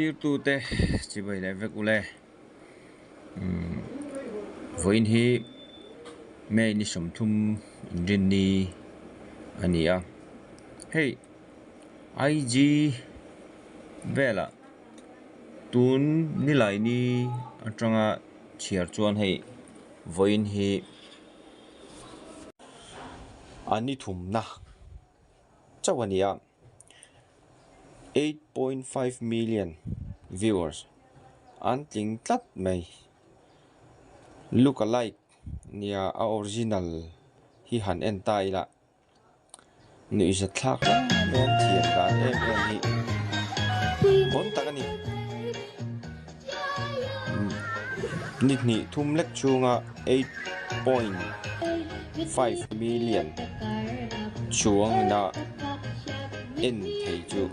Thirtute chibai leh vek ule. Umm vawiin hi May ni 30 inrinni a ni a. Hei IG velah tun nilaini atanga chhiar chuan hei vawiin hi a ni thumna chauh a ni a. 8.5 million viewers an tling tlat mai look alike nia a original hi han en ta ila nuihzat thlak hle mai an thiam dan em em hi bawn tak a ni ni hnih thum lek chhunga 8.5 million chuang ina en thei chu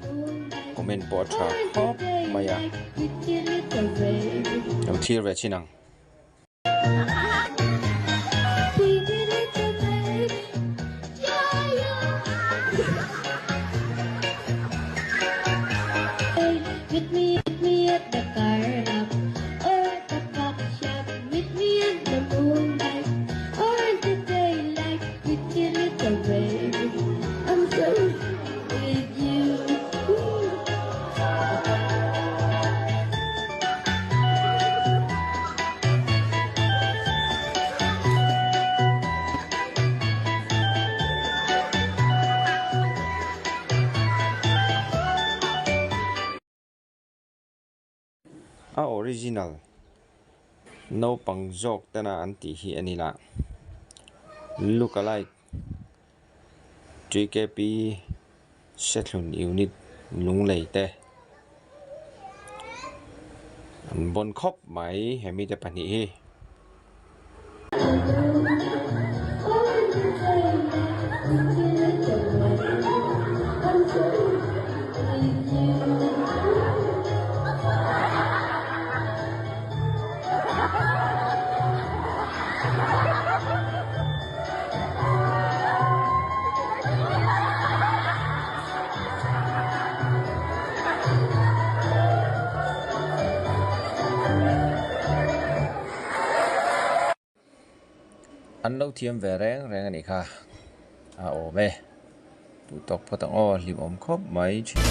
comment pawh a tha khawp mai a lo thlir ve chin ang. A original naupang zawk tena an tih hi a ni lah. Look alike TKP Sethlun unit lunglei te an bawn khawp mai he mite pahnih hi. An lo thiam ve reng reng a nih kha a awm e. Duh tawk phawt ang aw hlimawm khawp mai thin a.